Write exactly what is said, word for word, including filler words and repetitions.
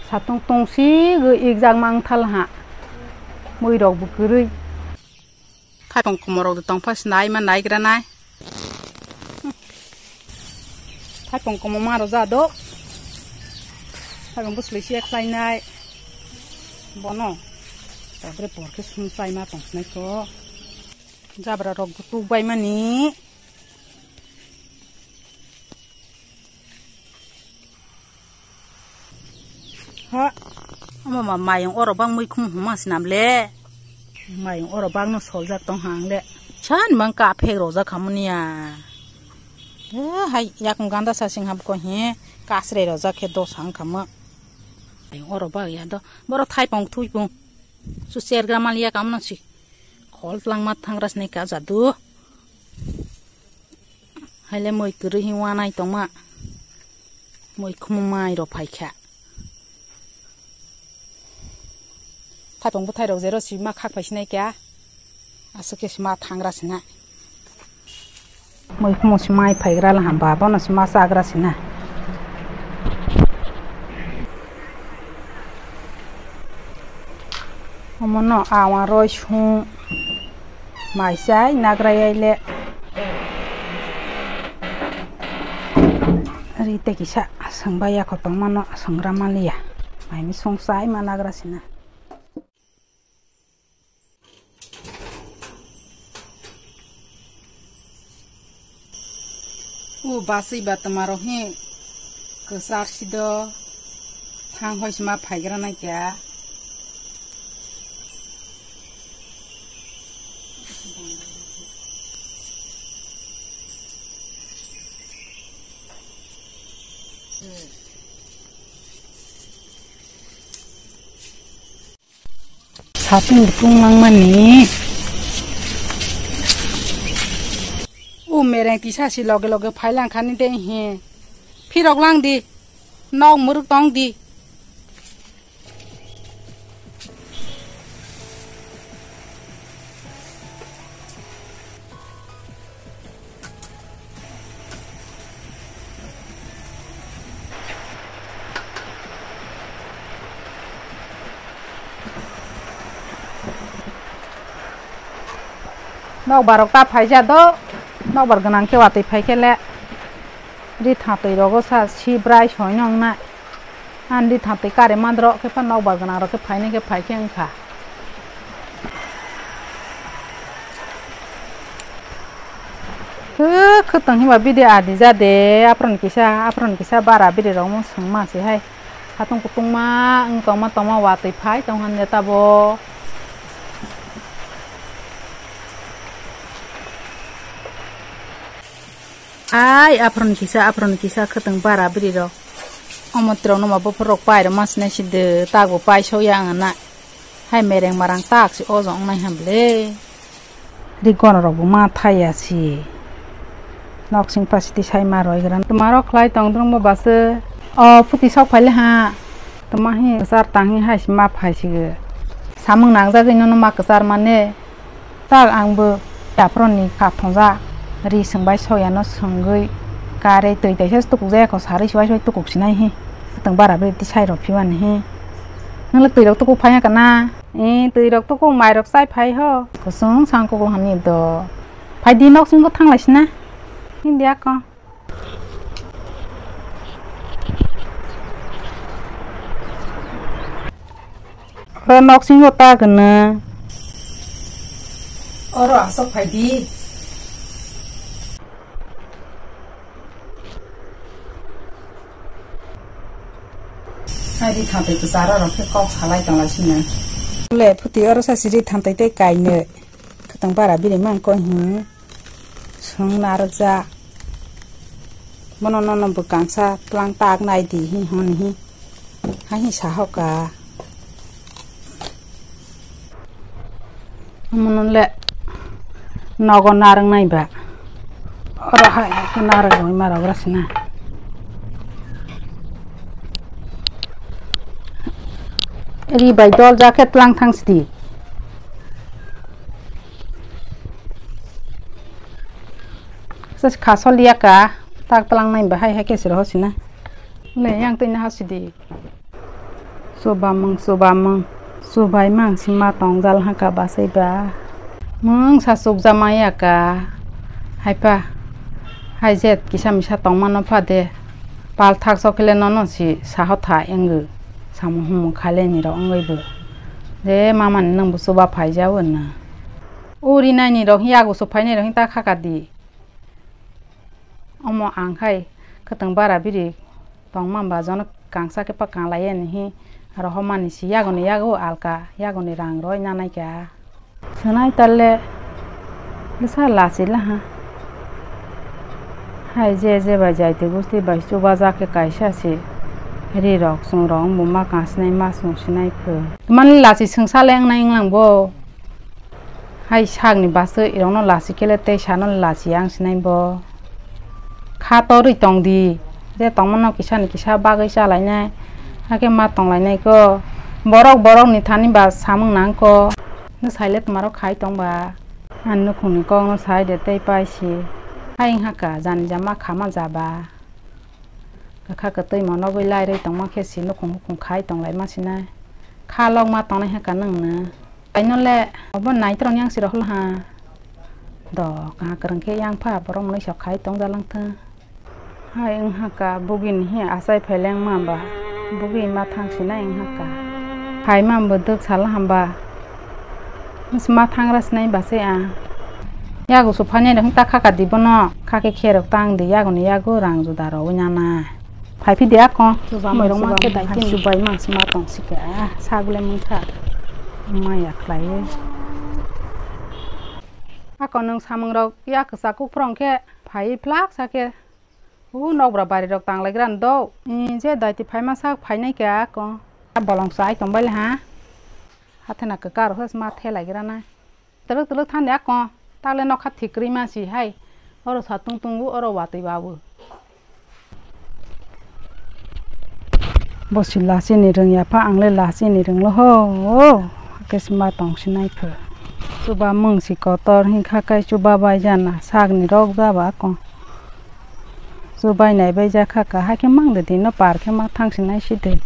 Satung tongsi gwi ikjak mang thal ha. Mui rok bo kwrwi. Thaipung komo rok de tongpha sinai ma naigra nai. Thaipung komo ma rok ja do. Thaipung bwsli se khlainai. Bono. Tabore por khe sung chai ma tong sinai ko. Jabra rok bo tuk bai mani. Ha, omo ma mayung oro bang mui khum huma sinam le. Mayung oro bang no soljak tong hang le. Chan mang ka phek rojak hamuni ya. Eh, hai, yakung ganda sa sing ham ko he, kasre rojak khe dos hang kama. Mayung oro bang ya do, boro thaipung thuipung. Su sergra mal ya kam no si. Khol tlang ma thangra sne ka jadu. Haile mui kwrwi hi wanai tongma. Mui khumung mai rok phaikha. Thaipung bwthai rok jero sima khak phai sinai kya. Aswk khe sima thangra sina. Mui khumung si mai phaigra la hamba bono sima chagra sina. Omono awa roi sung. Mai chai nagra yai le. Ri te kisa sengbai ya kho tongmano sengra maliya. Mai mi song chai ma nagra sina. O basui ba twma rok he kwchar si do thang hoi se ma phaigra nai kha. Satung tung langmani. O mereng tisa si loge loge phai lang khani de he. Phirok lang di. Nok muruk tong di. Nokbar rok ta phaisa do, nokbar gwnang khe watwi phai khe le ri tha twi rogo sa si brai soi nw wngnai. Ani ri tha twi kare mandrok khe pha nokbar gwnang rok khe phainai khe phai khe wngkha. Hwk, khwtwng hinba bidi adi jade, apron kisa, apron kisa bara bidi rok mung swng ma se hai. Satung kutung ma wng tongma tongma watwi phai tong hwn de tabo. Ai, aphron kisa, aphron kisa khwtwng bara bwrwi rok. Omo twrwng no ma buphur rok pai rw ma sinai si de, tak bo pai sok ya ang na. Hai mereng marang tak si o jong nai ham le. Ri gon rok bo ma thai ya si. Nok sing pa siti sai ma roi gran. Tuma rok khlai tong drung bo base. O phuti sok phai le ha. Tuma hi kwchar tang hi hai si ma phai si ge. Samung nang jagwi no no ma kwchar mane. Tak ang bo aphron ni kha thongjak ri swngbai soyano swngwi kare twi taisa tukuk jaya kho sarwi swbai swbai tukuk sinai hi. Khwtwng bara bwrwi tisai rok phimani hi. Nwng le twi rok tukuk phai ya kana? Ee, twi rok tukuk mai rok chai phai ho. Kusung sang kukul hani do. Phai di nok sing bo thang lai sina. Hindi ako. Oro nok singo ta gwnang. Oro asok phai di. Hai ri thantai kwcharo rok khe kok salai tong lai sina. Le phuti oro sa si ri thantai tei kainwi. Khwtwng bara bini mangkho hi. Swng narwkjak. Bono nono bwkangsa tlang tak nai di hi hwn hi. Hai hi sahoka. Omono le nogo narwk nai ba. Oro hai narwk rwui ma rwgra sina. Ri bai dol jakhe tlang thang sidi. Sa kha soliya ka, tak tlang nai bahai hai khe siro hosina. Le yang twi na hasidi. Chubamung, chubamung, chubai mang sima tongjal haka basai ba. Mung sa chukjama ya ka. Hai pa, hai jet kisa misa tongmano pha de. Pal thak sok le nono si saho tha engu. Samung humung khale ni rok wngwi bo. Je mama ni nang bo chuba phai jao na. Uri nai ni rok yago so phai nai rok ta khaka di. Omo ang khai kwtwng bara biri tongma ba jono kangsa khe pa kanglai ya ni hi rohormani si yagoni yago alka yagoni rang roi nanai kha. Swnai talle bwsa lachi laha. Hai je je bai jaiti gusti bai chuba jak khe kaisa si ri rok chung rok wng bo ma kang sinai ma sung sinai kho. Mani lachi swngsa le wng nai wng lang bo. Hai sakni baswi rokno lachi kele tei sano lachi ang sinai bo. Kha torwi tong di, je tongmano kisa ni kisa bagwi cha lainai, hakhe ma tong lainai kho. Borok borok ni thani ba samung nang kho. Nwsai le twma rok khai tong ba. Ani nukhung ni kok no sai de tei pai si. Hai wng hakha jani jama kha ma ja ba. Kwkha kwtwi monogwi lai rwi tongma khe si nukhung hukhung khai tong lai ma sinai. Kha lok ma tongnai hakha nwng no. Aino le obo naitrok yang siro holo ha. Do kaha kwrwng khe yang pha borok mwnwi sok khai tong jalang thung. Hai wng hakha bugi ni hi achai phai leng ma ba. Bugi ma thang sinai wng hakha. Hai ma bo dwk sala hamba. Nwsma thangra sinai basai a. Yago su phani rok ta khaka di bono. Khake khe rok tang di yago ni yago rang juda rok wina na. Phai phi di ako. Chubamung, mai rok ma chubamung, khe dai hai kini. Chubai ma sima tong sika. Sagule mungkha. Ma ya khlai. Ako nwng samung rok ya kwsa kuk phrong khe phai phlak sa khe. U nokbra bari rok tang lai gran do. I je dai ti phai ma sak phai nai khe ako. Bolong sai tong bai le ha. Hathena kwkar hos ma the lai gra na. Twlwk twlwk thani ako, takle nokha thik kwrwi ma si hai. Oro satung tungo, oro watwi babu. Bo si lachini rwngya pha, ang le lachini rwnglo ho. Hakhe se ma tong sinai pho. Chuba mung si kotor, hinkha kai chuba bai jana, sagni rok jaba ako. Chubai nai bai jakha ka, hakhe mang de dino par khe ma thang sinai si de.